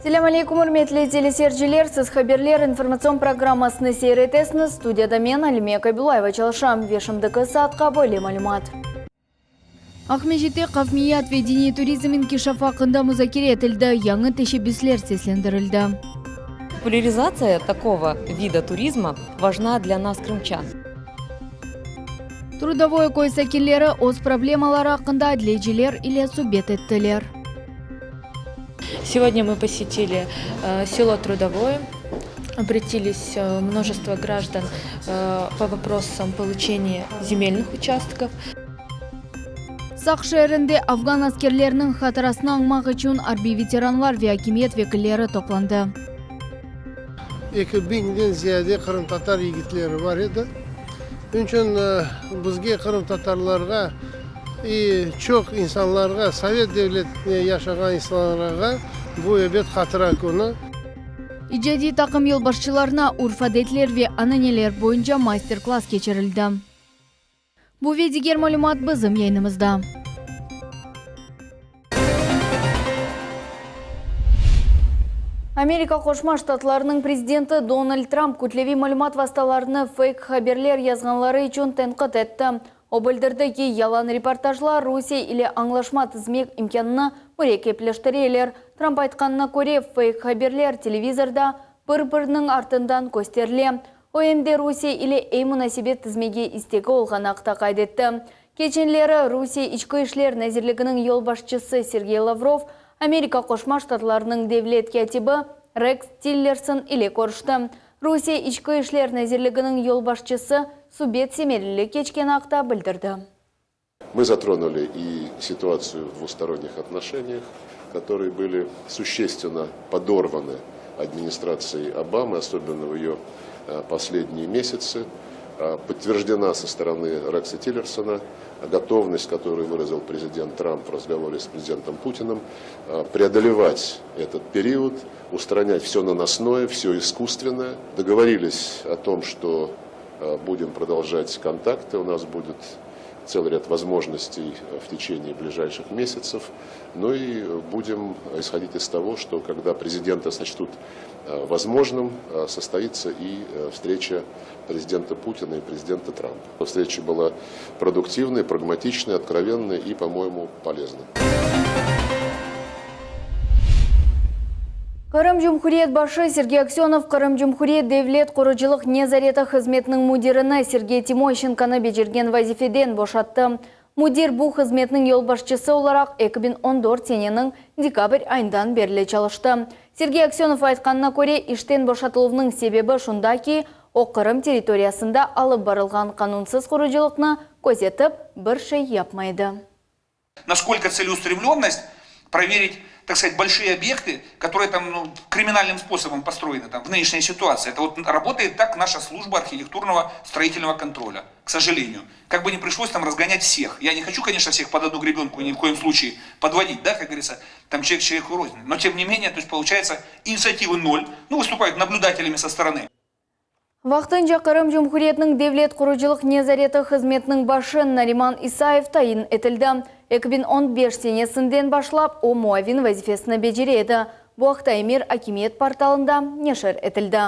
Selâm aleykum, ürmetli teleseyirciler! Siz Haberler informatsion programmasını seyir etesiñiz. Studiyada men, Alime Kabilayeva çalışam ve şimdiki saatqa böyle malümat. Aqmescitte qavmiyat ve diniy turizm inkişafı aqqında muzakere etildi, yañı teşebbüsler seslendirildi. Populârizatsiya takogo vida turizma vajna dlâ nas, krımçan. Trudovoye köy sakinleri öz problemaları aqqında adliyeciler ile subet ettiler. Сегодня мы посетили село Трудовое. Обратились множество граждан по вопросам получения земельных участков. Saq şeerinde afgan askerleriniñ hatırasını añmaq içün arbiy veteranlar ve akimiyet vekilleri toplandı. 2000-den ziyade qırımtatar yigitleri bar edi. Onıñ içün bizge, qırımtatarlarğa, i çoq insanlarğa, sovet devletinde yaşağan insanlarğa bu ebet hatıra künü. İcadiy taqım yolbaşçılarına urf-adetler ve ananeler boyunca master-klass keçirildi. Bu ve diger malümat bizim yayınımızda. Amerika Qoşma Ştatlarınıñ prezidenti Donald Tramp kütleviy malümat vastalarını feyk haberler yazğanları içün tenqit etti. O bildirdi ki, yalan reportajlar Rusiye ile añlaşma tizmek imkânını mürekkepleştireler. Tramp aytqanına köre, feyk haberler televizorda bir-biriniñ artından kösterile. O em de Rusiye ile eyi munasebet tizmege istegi olğanı aqta qayd etti. Keçenleri Rusiye İçki işler nazirliginiñ yolbaşçısı Sergey Lavrov Amerika Qoşma Ştatlarınıñ devlet kâtibi Reks Tillerson ile körüşti. Rusiye İçki işler nazirliginiñ yolbaşçısı subet semereli keçkeni aqta bildirdi. Мы затронули и ситуацию в двусторонних отношениях, которые были существенно подорваны администрацией Обамы, особенно в ее последние месяцы. Подтверждена со стороны Рекса Тиллерсона готовность, которую выразил президент Трамп в разговоре с президентом Путиным, преодолевать этот период, устранять все наносное, все искусственное. Договорились о том, что будем продолжать контакты, у нас будет целый ряд возможностей в течение ближайших месяцев. Ну и будем исходить из того, что когда президенты сочтут возможным, состоится и встреча президента Путина и президента Трампа. Встреча была продуктивной, прагматичной, откровенной и, по-моему, полезной. Qırım Cumhuriyet başı Sergey Aksönov Qırım Cumhuriyet devlet qurucılıq nezareti hızmetiniñ müdirini Sergey Timoşenkonı becergen vazifeden boşattı. Müdir bu hızmetniñ yolbaşçısı olaraq 2014 seneniñ dekabr ayından berli çalıştı. Sergey Aksönov aytqanına köre, işten boşatıluvnıñ sebebi şunda ki, o Qırım territoriyasında alıp barılğan qanunsız qurucılıqnı közetip, bir şey yapmay edi. Naskolko целеустремленность проверить, так сказать, большие объекты, которые там ну, криминальным способом построены там, в нынешней ситуации. Это вот работает так наша служба архитектурного строительного контроля, к сожалению. Как бы не пришлось там разгонять всех. Я не хочу, конечно, всех под одну гребенку ни в коем случае подводить, да, как говорится, там человек человеку рознь. Но тем не менее, то есть получается инициативы ноль, ну, выступают наблюдателями со стороны. Vaqtınca Qırım Cumhuriyetiniñ devlet qurucılıq nezareti hızmetiniñ başı Nariman İsayev tayin etildi. 2015 senesinden başlap o muavin vazifesini becere edi. Bu aqta emir akimiyet portalında neşir etildi.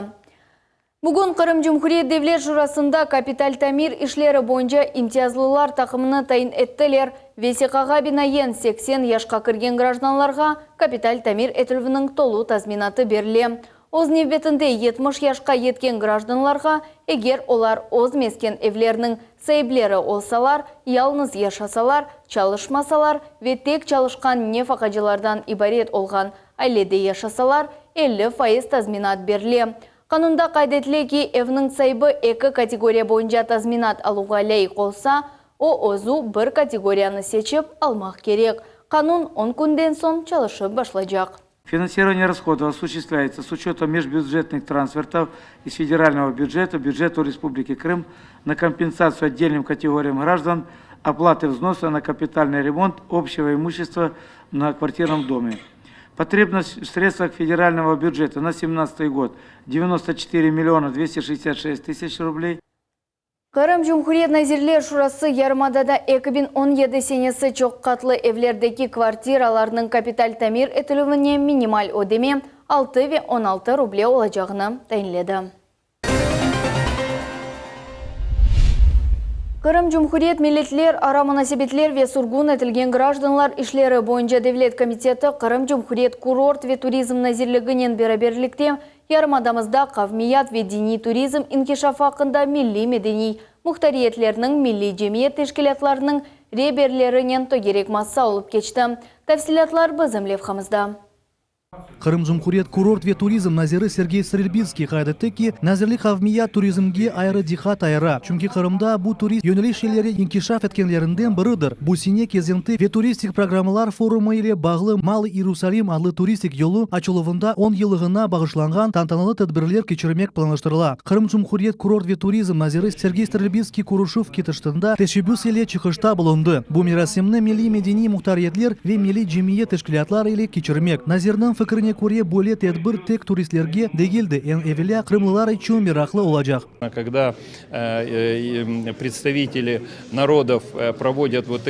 Bugün Qırım Cumhuriyet Devlet Şurasında kapital tamir işleri boyunca imtiyazlılar taqımını tayin ettiler. Vesiqağa binaen, 80 yaşqa kirgen grajdanlarğa kapital tamir etilüviniñ tolu tazminatı berile. Öz nevbetinde 70 yaşqa yetken grajdanlarğa, eger olar öz mesken evleriniñ saipleri olsalar, yalnız yaşasalar, çalışmasalar ve tek çalışqan nefaqacılardan ibaret olğan ailede yaşasalar, 50% tazminat berile. Qanunda qayd etile ki, evniñ saibi eki kategoriya boyunca tazminat aluvğa lâyıq olsa, o özü bir kategoriyanı seçip almaq kerek. Qanun 10 künden soñ çalışıp başlaycaq. Финансирование расходов осуществляется с учетом межбюджетных трансфертов из федерального бюджета бюджету Республики Крым на компенсацию отдельным категориям граждан оплаты взноса на капитальный ремонт общего имущества на квартирном доме. Потребность в средствах федерального бюджета на 2017 год 94 миллиона 266 тысяч рублей. Qırım Cumhuriyet Nazirler Şurası yarımadada 2017 senesi çoq qatlı evlerdeki kvartiralarnıñ kapital tamir etilüvine minimal ödeme 6 ve 16 ruble olacağını tayinledi. Qırım Cumhuriyet Milletlerara munasebetler ve sürgün etilgen grajdanlar işleri boyunca devlet komiteti Qırım Cumhuriyet Kurort ve turizm nazirliginen beraberlikte yarımadamızda qavmiyat ve diniy turizm inkişafı aqqında milliy-medeniy muhtariyetlerniñ milliy cemiyet teşkilâtlarınıñ reberlerinen tögerek masa olıp keçti. Tafsilâtlar bizim levhamızda. Qırım Cumhuriyet kurort ve turizm naziri Sergey Strelbitskiy qayd etti ki, nazirlik qavmiyat turizmge ayrı diqqat ayıra, çünki Qırımda bu turist yönelişleri inkişaf etkenlerinden biridir. Bu sene kezinti ve turistik programmalar forumı ile bağlı Malıy İyerusalim adlı turistik yolu açıluvında on yıllığına bağışlanğan tantanalı tedbirler keçirmek planlaştırıla. Qırım Cumhuriyet kurort ve turizm naziri Sergey Strelbitskiy körüşüv ketiştında teşebbüs ile çıqışta bulundı. Bu merasimni milliy-medeniy muhtariyetler ve milliy cemiyet teşkilâtlar ile keçirmek. Nazirniñ fikrine köre, böyle tedbir tek turistlerge degil de, eñ evelâ qırımlılar içün meraqlı olacaq. Kogda predstaviteli narodov provodят vot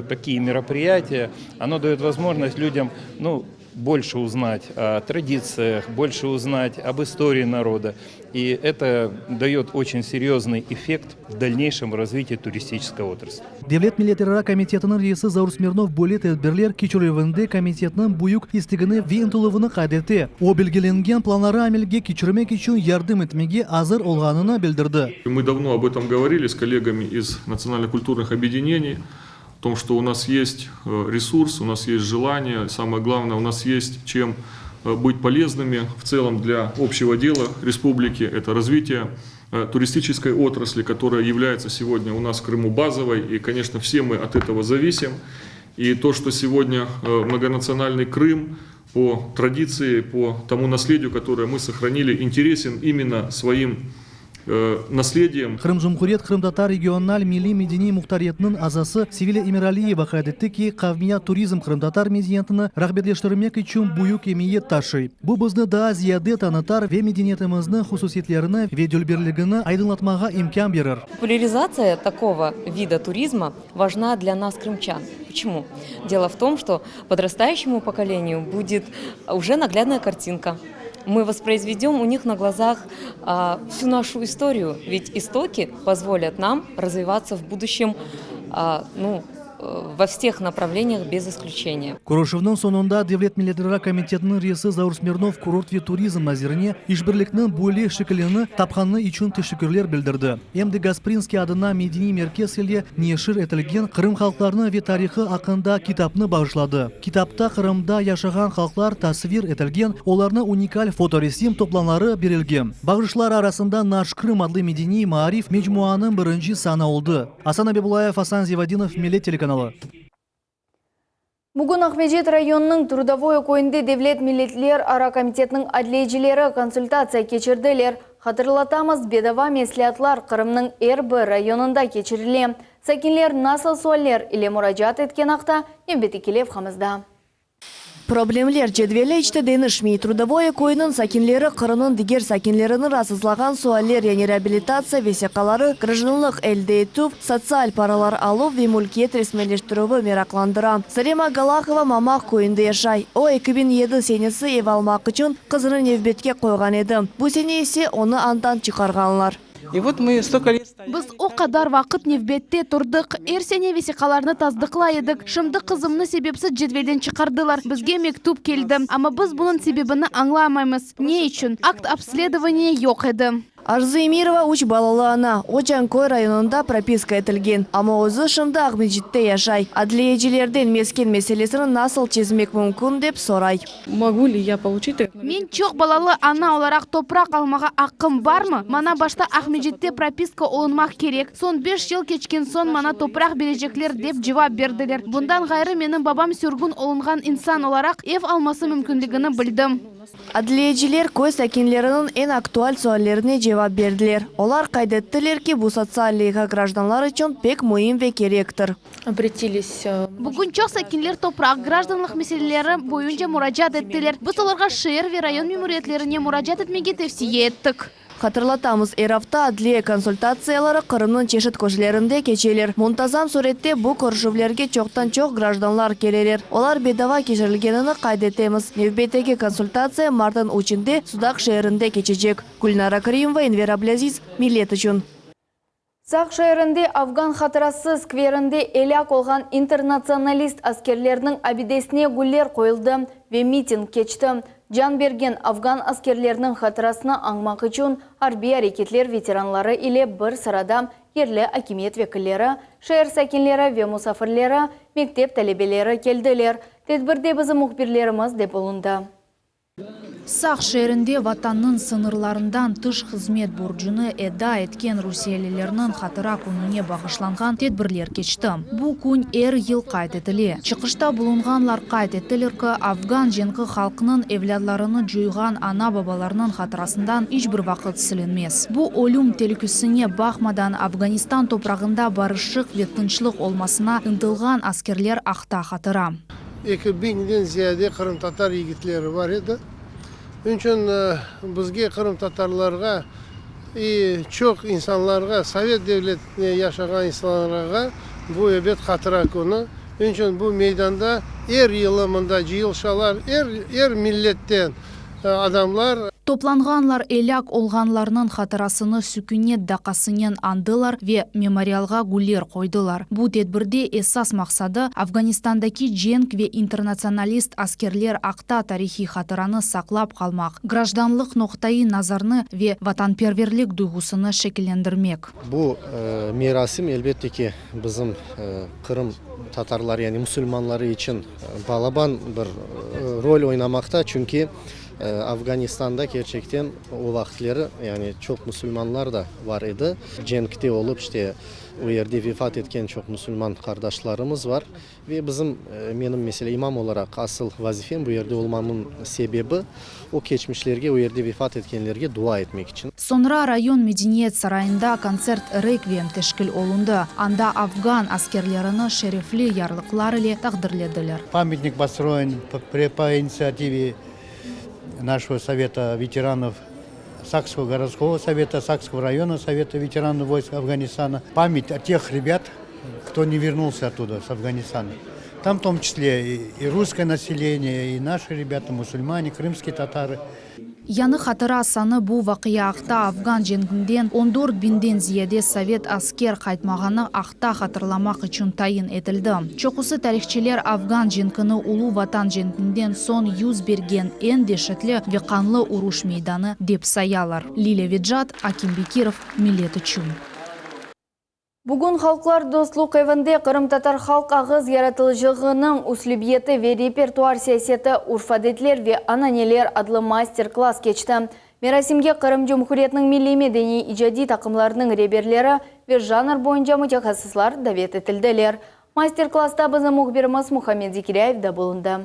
takiye meropriyatiya, ono dayot vozmojnost lüdyam, nu, bolşe uznat o traditsiyah, bolşe uznat ob istorii naroda, i eto dayot oçen seryoznyy effekt v dalneyşem razvitiyi turistiçeskoy otrasli. Devlet milletlerara komitetiniñ reisi Zaur Smirnov böyle tedbirler keçirilüvinde komitetniñ büyük istegini ve ıntıluvını qayd ete. O, belgilengen planları amelge keçirmek içün yardım etmege azır olğanını bildirdi. Mı davno ob etom govorili s kollegami iz natsionalno-kulturnıh obedineniy, o tom, çto u nas yest resurs, u nas yest jelaniye, samoye glavnoye, u nas yest çem bıt poleznımi v tselom dlâ obşçego dela respubliki, eto razvitiye turistiçeskoy otrasli, kotoraya yavlâyetsâ segodnâ u nas v Krımu bazovoy, i, koneçno, vse mı ot etogo zavisim. I to, çto segodnâ mnogonatsionalnıy Krım po traditsii, po tomu naslediyu, kotoroye mı sohranili, interesen imenno svoim naslediyem. Qırım Cumhuriyet Qırımtatar regional milliy-medeniy muhtariyetiniñ azası Sevilâ Emiraliyeva qayd etti ki, qavmiyat turizm qırımtatar medeniyetini rağbetleştirmek içün büyük emiyet taşıy. Bu bizni daa ziyade tanıtar ve medeniyetimizniñ hususiyetlerini ve dülberligini aydınlatmağa imkân berir. Populârizatsiya takogo vida turizma vajna dlâ nas, krımçan. Poçemu? Delo v tom, çto podrastayuşçemu pokoleniyu budet uje naglâdnaya kartinka. Мы воспроизведем у них на глазах всю нашу историю, ведь истоки позволят нам развиваться в будущем, ну, во всех направлениях без исключения. Körüşüvniñ soñunda Devlet milletlerara komitetiniñ reisi Zaur Smirnov kurort ve turizm nazirine işbirlikniñ böyle şekilini tapqanı içün teşekkürler bildirdi. Em de Gasprinskiy adına medeniy merkez ile neşir etilgen Qırım halqlarını ve tarihı aqqında kitapnı bağışladı. Kitapta Qırımda yaşağan halqlar tasvir etilgen, olarnıñ unikal fotoresim toplamları berilgen. Bağışlar arasında Naş Krım adlı medeniy-maarif mecmuanıñ birinci sanı oldı. Asan Abibulayev, Asan Zivadinov, Millet telekanalı. Bugün Aqmescit rayonınıñ Trudovoye köyünde Devlet milletlerara komitetiniñ adliyecileri konsultatsiya keçirdiler. Hatırlatamız, bedava mesleatlar Qırımnıñ er bir rayonında keçirile. Sakinler nasıl sualler ile muracaat etken aqta nevbetteki levhamızda. Problemler cedveli iç te deñişmey. Trudovoye köyüniñ sakinleri Qırımnıñ diger sakinlerini raatsızlağan sualler, yani reabilitatsiya vesiqaları, grajdanlıq elde etüv, sotsial paralar aluv ve mülkiyet resmiyleştirüvi meraqlandıra. Zarema Galahova Mamaq köyünde yaşay. O, 2007 senesi ev almaq içün qızını nevbetke qoyğan edi. Bu sene ise onı andan çıqarğanlar. Biz o qadar vaqıt nevbette turdıq, er sene vesiqalarnı tasdıqlay edik. Şimdi qızımnı sebepsiz cedvelden çıqardılar, bizge mektüp keldi, amma biz bunıñ sebebini añlamaymız. Ne içün? Akt obsledovaniya yoq edi. Arzu Emirova üç balalı ana. O, Canköy rayonında propiska etilgen, amma özü şimdi Aqmescitte yaşay. Adliyecilerden mesken meselesini nasıl çezmek mümkün dep soray. Mogu li ya poluçit? Men çoq balalı ana olaraq topraq almağa aqqım barmı? Maña başta Aqmescitte propiska olunmaq kerek, soñ beş yıl keçken soñ maña topraq berecekler, dep cevap berdiler. Bundan ğayrı, menim babam sürgün olunğan insan olaraq ev alması mümkünligini bildim. Adliyeciler köy sakinleriniñ eñ aktual suallerine cevap berdiler. Olar qayd ettiler ki, bu sotsial leyha grajdanlar içün pek müim ve kerektir. Obratilis. Bugün çoq sakinler topraq, grajdanlıq meseleleri boyunca muracaat ettiler. Biz olarğa şeer ve rayon memuriyetlerine muracaat etmege tevsiye ettik. Hatırlatamız, er afta adliye konsultatsiyaları Qırımnıñ çeşit köşelerinde keçeler. Muntazam sürette bu körüşüvlerge çoqtan-çoq grajdanlar keleler. Olar bedava keçirilgenini qayd etemiz. Nevbetteki konsultatsiya martnıñ üçünde Sudaq şeerinde keçecek. Gülnara Krimova, Enver Ablâziz, Millet içün. Saq şeerinde Afgan hatırası skverinde elâk olğan internatsionalist askerlerniñ abidesine güller qoyuldı ve miting keçti. Can bergen afgan askerleriniñ hatırasını añmaq içün arbiy areketler veteranları ile bir sırada yerli akimiyet vekilleri, şeer sakinleri ve musafirleri, mektep talebeleri keldiler. Tedbirde bizim mühbirlerimiz de bulundı. Saq şeerinde Vatannıñ sıñırlarından tış hızmet borcunı eda etken rusiyelilerniñ hatıra kününe bağışlanğan tedbirler keçti. Bu kün er yıl qayd etile. Çıqışta bulunğanlar qayd ettiler ki, afgan cenki halqnıñ evlâdlarını coyğan ana-babalarnıñ hatırasından iç bir vaqıt silinmez. Bu ölüm telükesine baqmadan Afganistan toprağında barışıq ve tınçlıq olmasına ıntılğan askerler aqta hatıra. 2000-den ziyade qırımtatar yigitleri bar edi. Onıñ içün bizge, qırımtatarlarğa, i çoq insanlarğa, sovet devletinde yaşağan insanlarğa bu ebet hatıra künü. Onıñ içün bu meydanda er yılı mında cıyılşalar, er, er milletten adamlar. Toplanğanlar elâk olğanlarnıñ hatırasını sükünet daqqasınen añdılar ve memorialğa güller qoydılar. Bu tedbirde esas maqsadı, Afganistandaki cenk ve internatsionalist askerler aqta tarihiy hatıranı saqlap qalmaq, grajdanlıq noqtaiy nazarnı ve vatanperverlik duyğusını şekillendirmek. Bu merasim, elbette ki, bizim Qırım tatarları, yani musulmanları içün balaban bir rol oynamaqta, çünki Afganistanda kerçekten o vaqıtleri, yani çoq musulmanlar da bar edi. Cenkte olıp, işte, o yerde vefat etken çoq musulman qardaşlarımız bar. Ve bizim, menim, meselâ, imam olaraq asıl vazifem, bu yerde olmamnıñ sebebi, o keçmişlerge, o yerde vefat etkenlerge dua etmek içün. Soñra rayon medeniyet sarayında kontsert-rekviyem teşkil olundı, anda afgan askerlerini şerefli yarlıqlar ile taqdirlediler. Pamyatnik postroyen po initsiative našego Soveta veteranov Sakskogo gorodskogo soveta, Sakskogo rayona Soveta veteranov voysk Afganistana. Pamять o teh rebят, kto ne vernulsya ottuda, s Afganistana. Tam v tom çisle i russkoye naseleniye, i naşı rebâta, musulmane, krımskiye tatarı. Yañı hatıra sanı bu vaqia aqta afgan cenkinden on dört biñden ziyade sovet asker qaytmağanı aqta hatırlamaq içün tayin etildi. Çoqusı tarihçiler afgan cenkini Ulu Vatan cenkinden soñ yüz bergen eñ deşetli ve qanlı uruş meydanı dep sayalar. Lilâ Vecat, Akim Bekirov, Millet içün. Bugün Halqlar dostluq evinde qırımtatar halq ağız yaratılıcılığınıñ üslübiyeti ve repertuar siyaseti, urf-adetler ve ananeler adlı master-klass keçti. Merasimge Qırım Cumhuriyetiniñ milliy-medeniy icadiy taqımlarınıñ reberleri ve janr boyunca mütehassıslar davet etildiler. Master-klassta bizim mühbirimiz Muhammed Zekiryayev da bulundı.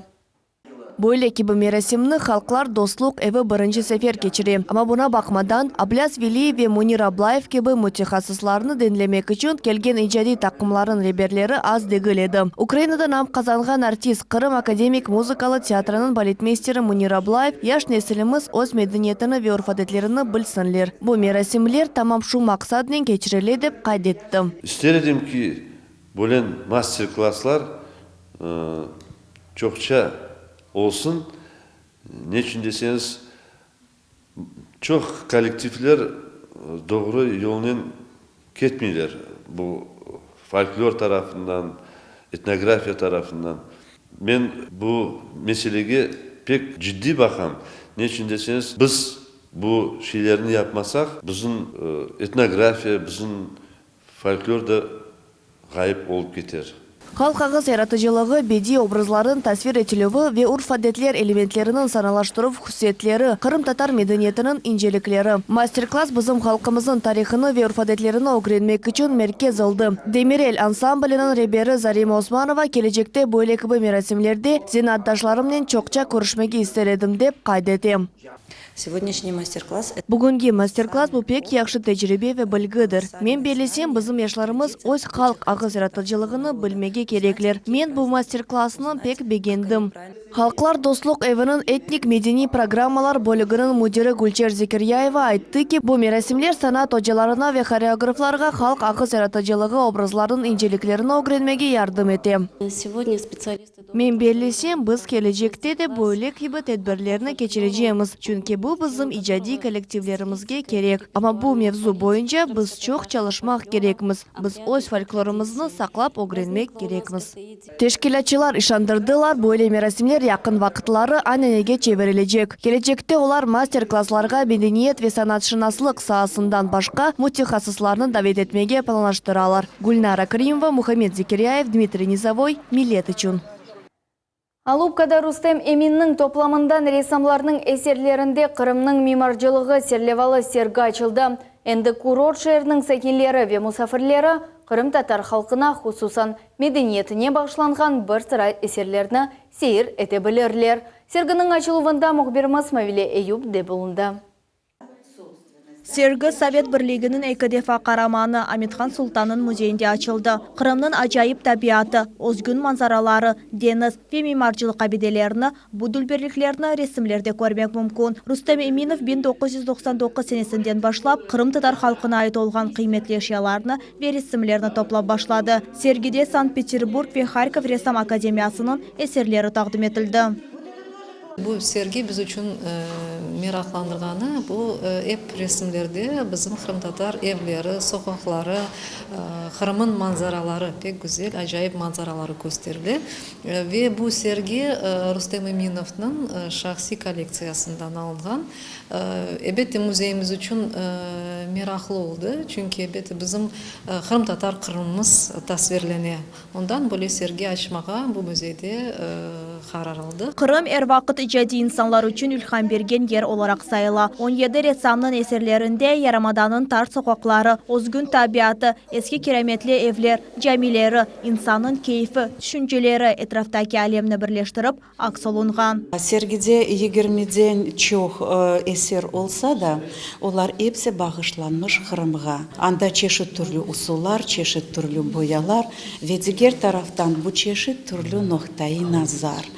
Böyle kibi merasimni Halqlar dostluq evi birinci sefer keçire. Amma buña baqmadan, Ablâz Veliyev ve Münir Ablayev kibi mütehassıslarnı diñlemek içün kelgen icadiy taqımlarnıñ reberleri az degil edi. Ukrainada nam qazanğan artist, Qırım akademik muzıkalı teatrınıñ baletmeysteri Münir Ablayev, Yaş nesilimiz öz medeniyetini ve urf-adetlerini bilsinler, bu merasimler tamam şu maqsadnen keçirile dep qayd etti. İster edim ki, böyle master-klasslar Çoqça olsun, ne içün deseñiz, çoq kollektivler doğru yolnen ketmeyler, bu folklor tarafından, etnografiya tarafından. Men bu meselege pek ciddiy baqam, ne içün deseñiz, biz bu şeylerni yapmasaq, bizim etnografiya, bizim folklor da ğayıp olıp keter. Halq ağız yaratıcılığı, bediy obrazlarnıñ tasvir etilüvi ve urf-adetler elementleriniñ sanalaştıruv hususiyetleri, qırımtatar medeniyetiniñ incelikleri. Master-klass bizim halqımıznıñ tarihını ve urf-adetlerini ögrenmek içün merkez oldı. Demirel ansambliniñ reberi Zarema Osmanova kelecekte böyle kibi merasimlerde zenaatdaşlarımnen çoqça körüşmege ister edim, dep qayd ete. Segodnâşniy master-klass. Bugünki master-klass bu pek yahşı tecribe ve bilgidir. Men bellesem, bizim yaşlarımız öz halq ağız yaratıcılığını bilmege kerekler. Men bu master-klassnı pek begendim. Halqlar dostluq eviniñ etnik-medeniy programmalar bölüginiñ müdiri Gülçer Zekiryayeva ayttı ki, bu merasimler sanat ocalarına ve horeograflarğa halq ağız yaratıcılığı obrazlarınıñ inceliklerini ögrenmege yardım ete. Men bellesem, biz kelecekte de böyle kibi tedbirlerni keçirecemiz, çünki bu bizim icadiy kollektivlerimizge kerek. Amma bu mevzu boyunca biz çoq çalışmaq kerekmiz, biz öz folklorımıznı saqlap ögrenmek kerekmiz. Teşkilâtçılar işandırdılar, böyle merasimler yaqın vaqıtları ananege çevirilecek. Kelecekte olar master-klasslarğa medeniyet ve sanatşınaslıq saasından başqa mütehassıslarnı davet etmege planlaştıralar. Gülnara Krimova, Muhammed Zekiryayev, Dmitriy Nizovoy, Millet içün. Alupkada Rustem Eminniñ toplamından ressamlarnıñ eserlerinde Qırımnıñ mimarcılığı serlevalı sergi açıldı. Endi kurort şeeriniñ sakinleri ve musafirleri qırımtatar halqına, hususan medeniyetine bağışlanğan bir sıra eserlerni seyir ete bilirler. Serginiñ açıluvında mühbirimiz Mavile Eyup de bulundı. Sergi Sovet Birliginiñ eki defa qaramanı Amethan Sultannıñ müzeyinde açıldı. Qırımnıñ acayip tabiatı, özgün manzaraları, deñiz ve mimarcılıq abidelerini, bu dülberliklerni resimlerde körmek mümkün. Rustem Eminov 1999 senesinden başlap qırımtatar halqına ait olğan qıymetli eşyalarnı ve resimlerni toplap başladı. Sergide Sankt-Peterburg ve Harkov ressam akademiyasınıñ eserleri taqdim etildi. Bu sergi biz içün meraqlandırğanı, bu ep resimlerde bizim qırımtatar evleri, soqaqları, Qırımıñ manzaraları, pek güzel, acayip manzaraları kösterile. Ve bu sergi Rustem Eminovnıñ şahsiy kollektsiyasından alınğan. Ebette, müzeyimiz içün meraqlı oldı, çünki, ebette, bizim qırımtatar Qırımımız tasvirlene. Ondan böyle sergi açmağa bu müzeyde qarar aldıq. Qırım er vaqıt icadiy insanlar içün ilham bergen yer olaraq sayıla. On yedi ressamnıñ eserlerinde yarımadanıñ tar soqaqları, özgün tabiatı, eski kirametli evler, camileri, insannıñ keyfi, tüşünceleri etraftaki alemni birleştirip aks olunğan. Sergide yigirmiden çoq eser olsa da, olar episi bağışlanmış Qırımğa. Anda çeşit türlü usullar, çeşit türlü boyalar ve diger taraftan bu çeşit türlü noqtaiy nazar.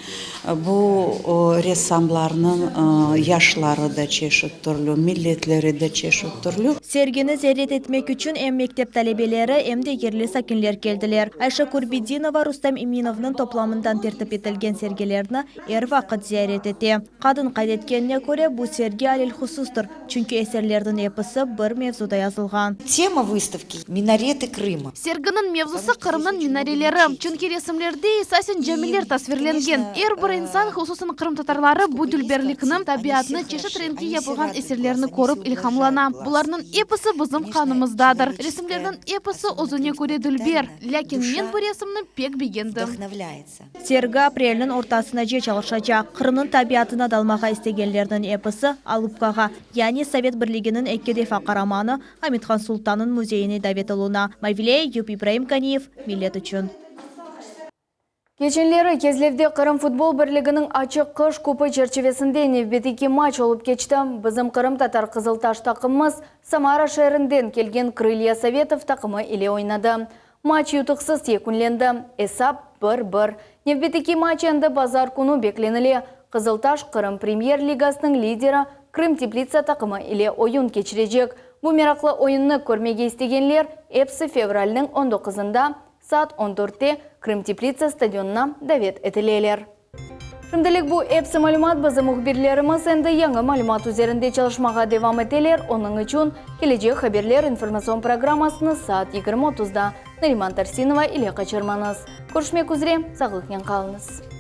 Bu ressamlarnıñ yaşları da çeşit türlü, milletleri de çeşit türlü. Sergini ziyaret etmek içün em mektep talebeleri, em de yerli sakinler keldiler. Ayşe Kurbedinova Rustem Eminovnıñ toplamından tertip etilgen sergilerni er vaqıt ziyaret ete. Qadın qayd etkenine köre, bu sergi alelhusustır, çünki eserlerniñ episi bir mevzuda yazılğan. Tema vystavki, Minarety Krıma. Serginiñ mevzusı Qırımnıñ minareleri, çünki resimlerde esasen camiler tasvirlengen. Er bir insan, hususan qırımtatarları bu dülberlikni, tabiatnı, çeşit renkli yapılğan eserlerni körip ilhamlana. Bularnıñ episi bizim qanımızdadır. Resimlerniñ episi özüne köre dülber. Lâkin men bu resimni pek begendim. Sergi aprelniñ ortasınace çalışacaq. Qırımnıñ tabiatına dalmağa istegenlerniñ episi Alupkağa, yani Sovet Birliginiñ eki defa qaramanı Amethan Sultannıñ müzeyine davet oluna. Mavile Eyüp, İbraim Ganiyev, Millet içün. Keçenleri Kezlevde Qırım futbol birliginiñ açıq qış kupı çerçivesinde nevbeteki maç olıp keçti. Bizim qırımtatar Qızıltaş taqımımız Samara şeerinden kelgen Krılya Sovetov taqımı ile oynadı. Maç yutuqsız yekünlendi, esap, bir, bir. Nevbeteki maç endi bazar künü beklenile, Qızıltaş Qırım Premyer Ligasınıñ lideri Krım Teplitsa taqımı ile oyun keçirecek. Bu meraqlı oyunnı körmege istegenler episi fevralniñ on doquzında saat on dörtte Krım Teplitsa stadionına davet etileler. Şimdilik bu episi malümat, bizim mühbirlerimiz endi yañı malümat üzerinde çalışmağa devam eteler, onıñ içün Kelecek haberler informatsion programmasını saat 20:30-da Nariman Tarsinova ile qaçırmañız. Körüşmek üzre, sağlıqnen qalıñız.